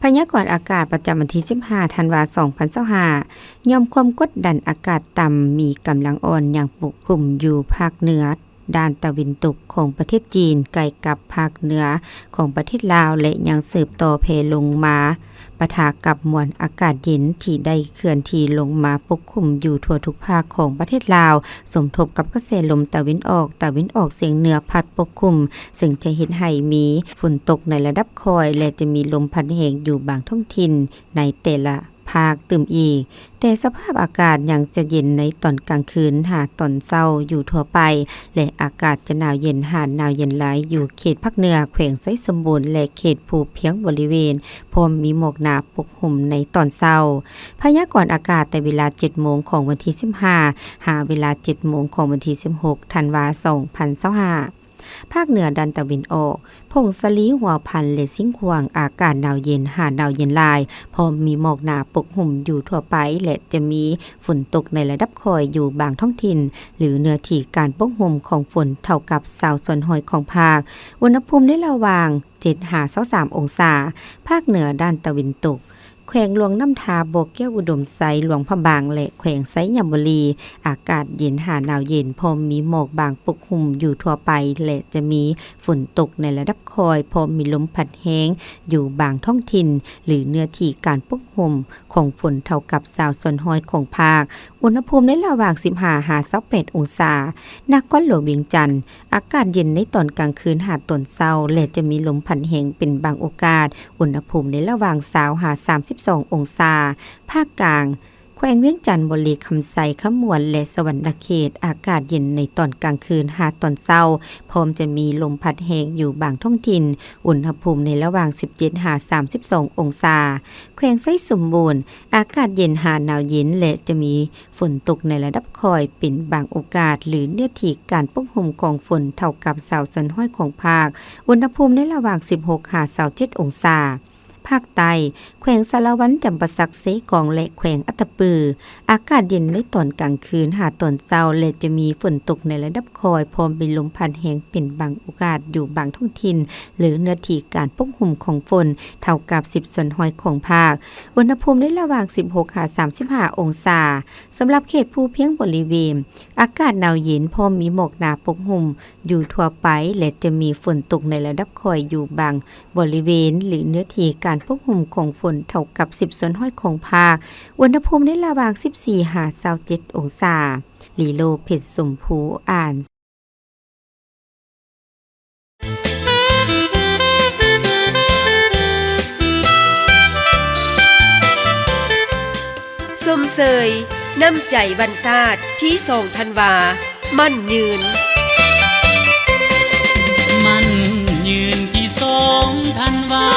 ພະຍາກອນອາກາດປະຈຳວັນທີສິບຫ້າ ທັນວາ ສອງພັນຊາວຫ້າ ຍ້ອນຄວາມກົດດັນອາກາດຕ່ຳມີກຳລັງອ່ອນຍັງປົກຄຸມຢູ່ພາກເໜືອ ດ້ານຕາເວັນຕົກຂອງປະເທດຈີນ ໃກ້ກັບພາກເໜືອຂອງປະເທດລາວ ແລະ ຍັງສືບຕໍ່ແຜ່ລົງມາ ປະທະກັບມວນອາກາດເຢັນທີ່ໄດ້ເຄື່ອນທີ່ລົງມາປົກຄຸມຢູ່ທົ່ວທຸກພາກຂອງປະເທດລາວ, ສົມທົບກັບກະແສລົມຕາເວັນອອກ, ຕາເວັນອອກສຽງເໜືອພັດປົກຄຸມ, ເຊິ່ງຈະເຮັດໃຫ້ມີຝົນຕົກໃນລະດັບຄ່ອຍ ແລະ ຈະມີລົມພັດແຮງຢູ່ບາງທ້ອງຖິ່ນໃນແຕ່ລະ ພາກຕື່ມອີກ, ແຕ່ສະພາບອາກາດຍັງຈະເຢັນໃນຕອນກາງຄືນຫາຕອນເຊົ້າຢູ່ທົ່ວໄປ ແລະ ອາກາດຈະໜາວເຢັນຫາໜາວເຢັນຫຼາຍຢູ່ເຂດພາກເໜືອ ແຂວງໄຊສົມບູນ ແລະ ເຂດພູພຽງບໍລິເວນ, ພ້ອມມີໝອກໜາປົກຫຸ້ມໃນຕອນເຊົ້າ. ພະຍາກອນອາກາດແຕ່ເວລາເຈັດໂມງຂອງວັນທີສິບຫ້າ ຫາເວລາເຈັດໂມງຂອງວັນທີສິບຫົກ ທັນວາ ສອງພັນຊາວຫ້າ. ພາກເໜືອດ້ານຕາເວັນອອກ, ຜົ້ງສາລີ, ຫົວພັນ ແລະ ຊຽງຂວາງ ອາກາດໜາວເຢັນຫາໜາວເຢັນຫຼາຍ, ພ້ອມມີໝອກໜາປົກຫຸ້ມຢູ່ທົ່ວໄປ ແລະ ຈະມີຝົນຕົກໃນລະດັບຄ່ອຍຢູ່ບາງທ້ອງຖິ່ນ ຫຼື ເນື້ອທີ່ການປົກຫຸ້ມຂອງຝົນເທົ່າກັບຊາວສ່ວນຮ້ອຍຂອງພາກ. ອຸນຫະພູມໃນລະຫວ່າງເຈັດຫາຊາວສາມອົງສາ. ພາກເໜືອດ້ານຕາເວັນຕົກ, ແຂວງຫຼວງນ້ຳທາ, ບໍ່ແກ້ວ, ອຸດົມໄຊ, ຫຼວງພະບາງ ແລະ ແຂວງໄຊຍະບູລີ ອາກາດເຢັນຫາໜາວເຢັນ, ພ້ອມມີໝອກບາງປົກຫຸ້ມຢູ່ທົ່ວໄປ ແລະ ຈະມີຝົນຕົກໃນລະດັບຄ່ອຍ, ພ້ອມມີລົມພັດແຮງຢູ່ບາງທ້ອງຖິ່ນ ຫຼື ເນື້ອທີ່ການປົກຫຸ້ມຂອງຝົນເທົ່າກັບຊາວສ່ວນຮ້ອຍຂອງພາກ. ອຸນຫະພູມໃນລະຫວ່າງສິບຫ້າຫາຊາວແປດອົງສາ. ນະຄອນຫຼວງວຽງຈັນ, ອາກາດເຢັນໃນຕອນກາງຄືນຫາຕອນເຊົ້າ ແລະ ຈະມີລົມພັດແຮງເປັນບາງໂອກາດ. ອຸນຫະພູມໃນລະຫວ່າງຊາວຫາສາມສິບສອງອົງສາ. ພາກກາງ, ແຂວງວຽງຈັນ, ບໍລິຄຳໄຊ, ຄຳມ່ວນ ແລະ ສະຫວັນນະເຂດ, ອາກາດເຢັນໃນຕອນກາງຄືນຫາຕອນເຊົ້າ, ພ້ອມຈະມີລົມພັດແຮງຢູ່ບາງທ້ອງຖິ່ນ. ອຸນຫະພູມໃນລະຫວ່າງສິບເຈັດຫາສາມສິບສອງອົງສາ. ແຂວງໄຊສົມບູນ, ອາກາດເຢັນຫາໜາວເຢັນ ແລະ ຈະມີ ຝົນຕົກໃນລະດັບຄ່ອຍເປັນບາງໂອກາດ ຫຼື ເນື້ອທີ່ການປົກຫຸ້ມຂອງຝົນເທົ່າກັບຊາວສ່ວນຮ້ອຍຂອງພາກ. ອຸນຫະພູມໃນລະຫວ່າງສິບຫົກຫາຊາວເຈັດອົງສາ. ພາກໃຕ້, ແຂວງສາລະວັນ, ຈຳປາສັກ, ເຊກອງ ແລະ ແຂວງອັດຕະປື, ອາກາດເຢັນໃນຕອນກາງຄືນຫາຕອນເຊົ້າ ແລະ ຈະມີຝົນຕົກໃນລະດັບຄ່ອຍ ພ້ອມມີລົມພັດແຮງເປັນບາງໂອກາດຢູ່ບາງທ້ອງຖິ່ນ ຫຼື ເນື້ອທີ່ການປົກຫຸ້ມຂອງຝົນເທົ່າກັບສິບສ່ວນຮ້ອຍຂອງພາກ. ອຸນຫະພູມໃນລະຫວ່າງສິບຫົກຫາສາມສິບຫ້າອົງສາ. ສຳລັບເຂດພູພຽງບໍລິເວນ, ອາກາດໜາວເຢັນ ພ້ອມມີໝອກໜາປົກຫຸ້ມຢູ່ທົ່ວໄປ ແລະ ຈະມີຝົນຕົກໃນລະດັບຄ່ອຍຢູ່ບາງບໍລິເວນ ຫຼື ເນື້ອທີ່ການປົກຫຸ້ມຂອງຝົນເທົ່າກັບສິບສ່ວນຮ້ອຍຂອງພາກ. ອຸນຫະພູມໃນລະຫວ່າງສິບສີ່ຫາຊາວເຈັດອົງສາ. ລີໂລ ເພັດຊົມພູ ອ່ານ. ຊົມເຊີຍນ້ຳໃຈວັນຊາດທີສອງທັນວາ ໝັ້ນຍືນ. ໝັ້ນຍືນທີສອງທັນວາ.